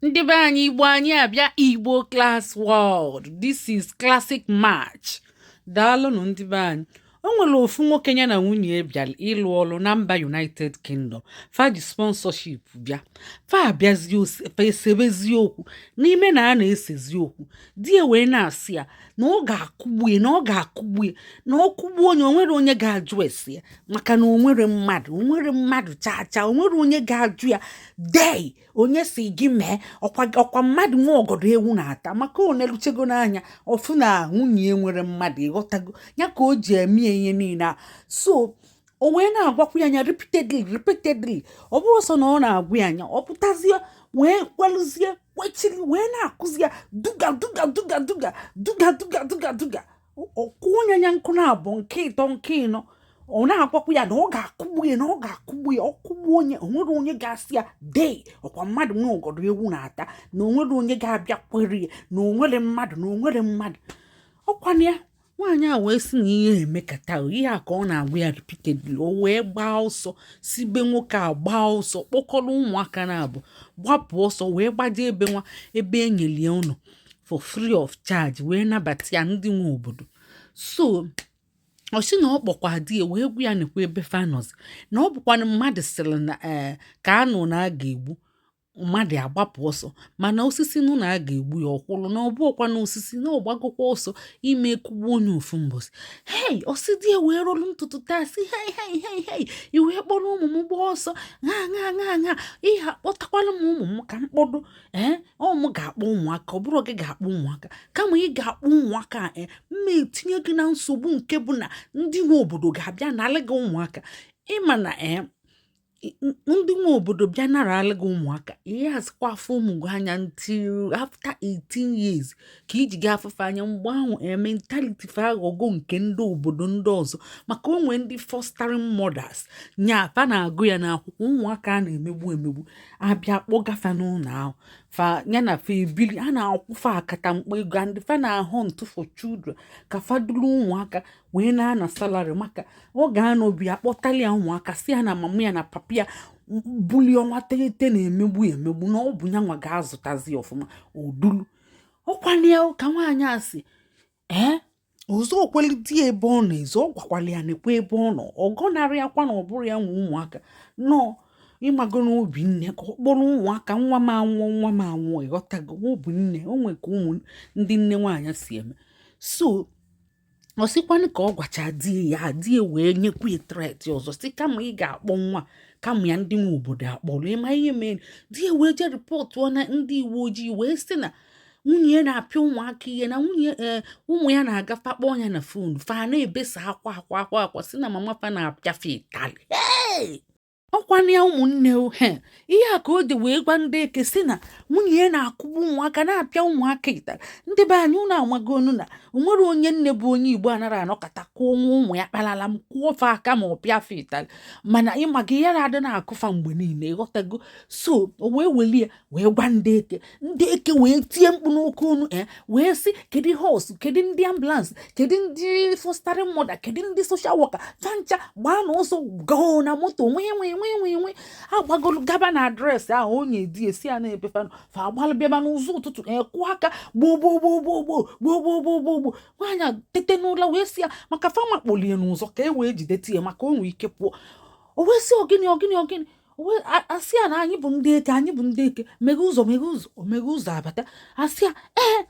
Ndị be anyị, Igbo anyị abịa, Igbo Class World. This is Classic Match. Daalụnụ, ndị be anyị. O nwere ofu nwoke ya na nwunye bịara ịlụ ọrụ na mba United Kingdom. Fa ji sponsorship bịa. Fa abịazie, fa esebezi okwu. N'ime na a na-esezi okwu, di ya wee na-asị ya na ọ ga-akụgbu ya, na ọ ga-akụgbu ya, na ọ kụgbuo onye, o nwere onye ga-ajụ esi ya, maka na o nwere mmadụ, o nwere mmadụ chaa chaa, o nwere onye ga-ajụ ya dei onye si gị mee. Ọkwa mmadụ nwe ọgọdọ ewu na-ata, maka o neluchego n'anya ọfụ na nwunye nwere mmadụ, ịghọtago ya ka o ji eme ihe niile a. So o wee na-agwakwa ya anya repeatedly, repeatedly. Ọ bụrụ sọ na ọ na-agwa ya anya, ọ pụtazie wee kwelụzie kwechiri wee na-akụzi ya duga duga duga duga duga duga duga duga. Ọkụ onye anya nkụ na abụọ, nke ịtọ, nke ịnọ, ọ na-agwakwa ya na ọ ga-akụgbu ya, na ọ ga-akụgbu ya. Ọkụgbu onye, onwere onye ga-asị ya dei ọkwa mmadụ nwe ọgọdọ ewu na-ata, na onwere onye ga-abịa kwere ya, na onwere mmadụ, na onwere mmadụ. Ọkwana ya, nwaanyị a wee sị na ihe emekata ihe a ka ọ na-agwa ya repeatedly. O wee gbaa ọsọ si be nwoke a, gbaa ọsọ, kpọkọrọ ụmụaka na-abụ, gbapụ ọsọ wee gbaje ebe nwa ebe enyelie ụlọ for free of charge, wee nabata ya ndị nwe obodo. So ọ sị na ọ kpọkwa di ya wee gwa ya nekwa ebe fanọzi, na ọ bụkwanụ mmadụ sịrị na ee ka anụ na a ga-egbu mmadụ agbapụ ọsọ, mana osisi nụ na a ga-egbu ya ọkwụrụ na ọ bụ ọkwa na osisi na ọgbagokwa ọsọ ime kugbu onye ofu mbọsị. Hei, ọsị di ya wee rolu ntutu taa, sị, "Hei, hei, hei, hei, i wee kpọrọ ụmụ m gbaa ọsọ ṅa ṅa ṅa ṅa? Ihe akpọtakwala m ụmụ m ka m kpọdo. Ee, ọ mụ ga-akpọ ụmụaka, ọ bụrụ gị ga-akpọ ụmụaka. Kama ị ga-akpọ ụmụaka, ee, mma etinye gị na nsogbu nke bụ na ndị nwe obodo ga-abịa nalị gị ụmụaka." Ịma na ee, ndị nwe obodo bịa naralị gị ụmụaka, ihe azịkwa afọ ụmụ gị anya until after 18 years ka iji gị afụfe anya. Mgbe ahụ, ee, mentality fa aghọgo nke ndị obodo ndị ọzọ, maka onwe ndị fostering mothers nya fa na-agụ ya n'akwụkwọ. Ụmụaka a na-emegbu emegbu, abịa kpọgafa n'ụlọ ahụ, fa ya na fa ebili, a na-akwụ fa akata mkpa ego, and fa na-ahụ ntụ for children ka fa duru ụmụaka wee na-ana salary, maka ọ ga-anọbi akpọtali ya ụmụaka, si ya na mama ya na papa ya bulie ọnwa teghete na-emegbu ya emegbu, na ọ bụ ya nwa ga-azụtazi ya ọfụma odulu. Ọkwana ya ka nwaanyị a si ee ọzọ okweli di ya ebe ọ nọ-ezo. Ọ gwakwala ya nekwa ebe ọ nọ, ọ gọnarị akwa na ọ bụrụ ya nwe ụmụaka nọ. Ịmago n'obi nne ka ọ kpọrọ ụmụaka, nwa m anwụọ, nwa m anwụọ, ịghọtago obi nne o nwe ka ụmụ ndị nne nwaanyị si eme. So ọ sịkwanụ ka ọ gwacha di ya, di ya wee nyekwa ya threat ọzọ, si kama ị ga-akpọ nwa, kama ya ndị nwe obodo akpọrọ. Ịma ihe mere, di ya wee jee report na ndị uwe ojii, wee sị na nwunye ya na-apịa ụmụaka ihe, na nwunye ee ụmụ ya na-agafe akpọ ya na phone, fa na-ebesa akwa akwa akwa akwa, si na mama fa na-apịafe ịtalị. Hey! Ọkwana ya, ụmụnne, he ihe a ka o ji wee gwa ndị eke si na nwunye ya na-akụgbu ụmụaka, na-apịa ụmụaka ịtarị. Ndị be anyị, unu amagonu na onwere onye nne bụ onye Igbo anara anọkọta kụọ nwa ụmụ ya kpalala m, kụọ fa aka ma ọ pịa fa ịtarị, mana ịmaga ya na-adị na-akụfa mgbe niile, ịghọtago. So o wee welie wee gwa ndị eke, ndị eke wee tie mkpu n'oke onu e wee sị, kedu hos, kedu ndị ambulance, kedu ndị fostering mother, kedu ndị social worker? Fancha gbaa n'ụzọ goo na moto nwee nwee nwee nwee nwee, agbagolu gaba na address ahụ onye di esi ya na-ebe fa fa agbalụ bịaba n'ụzọ ụtụtụ, ekwu aka gboo gboo gboo gboo gboo gboo gboo gboo gboo gboo. Nwaanyị a tete n'ụlọ wee sị ya maka fama kpolie n'ụzọ ka e wee jide tie, maka o nwee ike pụọ. O wee sị, "Ọgịnị, ọgịnị, ọgịnị?" O wee asị ya na anyị bụ ndị eke, anyị bụ ndị eke, meghe ụzọ, meghe ụzọ. O meghe ụzọ abata, asị ya, ee,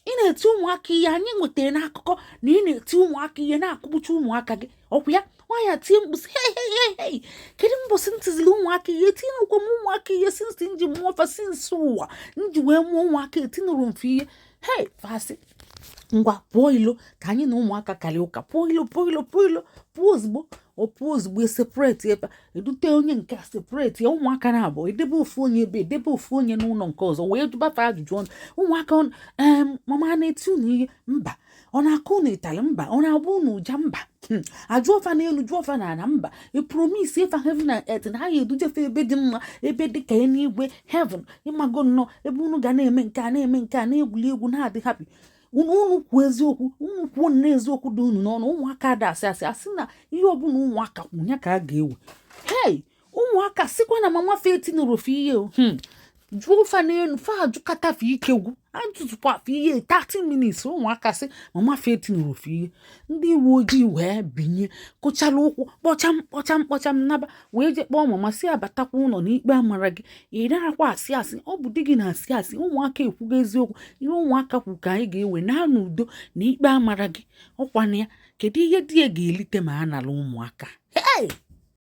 ị na-eti ụmụaka ihe, anyị nwetara n'akụkọ na ị na-eti ụmụaka ihe, na-akụgbucha ụmụaka gị. Ọkwa ya, nwaanyị tie mkpu sị, "Hei, hei, hei, hei, kedu mbọsị ntizili ụmụaka ihe? Etinụkwa m ụmụaka ihe since nji mụọ fa, since ụwa nji wee mụọ ụmụaka, etinụrụ mfe ihe." Hei, fasị, "Ngwa, pụọ ilo ka anyị na ụmụaka karịa ụka. Pụọ ilo, pụọ ilo, pụọ ilo, pụọ ozugbo." Ọ pụọ ozugbo, separate ebe, edute onye nke a, separate ya ụmụaka na-abụ, edebe ofu onye ebe, edebe ofu onye n'ụlọ nke ọzọ, wee jụbafe ajụjụ ọnụ ụmụaka ọnụ. Ee, mama na-eti unu ihe? Mba. Ọ na-akụ unu ịtalị? Mba. Ọ na-agba unu ụja? Mba. Ajụọ fa n'elu, jụọ fa n'ala? Mba. I promise fa heaven and earth na ha ya edujefe ebe dị mma, ebe dị ka eluigwe, heaven, ịmago nnọọ ebe unu ga na-eme nke a, na-eme nke a, na-egwuli egwu, na-adị happy. Unu kwuo eziokwu, unu kwuo nnọọ eziokwu dị unu n'ọnụ. Ụmụaka ada asị asị, asị na ihe ọbụla ụmụaka kwu ya ka a ga-ewe. Hei, ụmụaka sịkwa na mama fa etinụrụ fe ihe o. Jụọ fa n'elu, fa ajụkata fa ike gwụ, ajụzụkwa fa ihe 30 minutes. Ụmụaka sị mama fa etinyere ofe ihe. Ndị uwe ojii wee binye, kụchala ụkwụ, kpọcham kpọcham kpọcham, naba, wee jee kpọọ mama, si abatakwa ụlọ n'ikpe amara gị. Ị narakwa asị asị, ọ bụ di gị na-asị asị. Ụmụaka ekwugo eziokwu. Ihe ụmụaka kwu ka anyị ga-ewe na n'udo na ikpe amara gị. Ọkwana ya, kedu ihe di ya ga-elite ma a nara ụmụaka? Hey!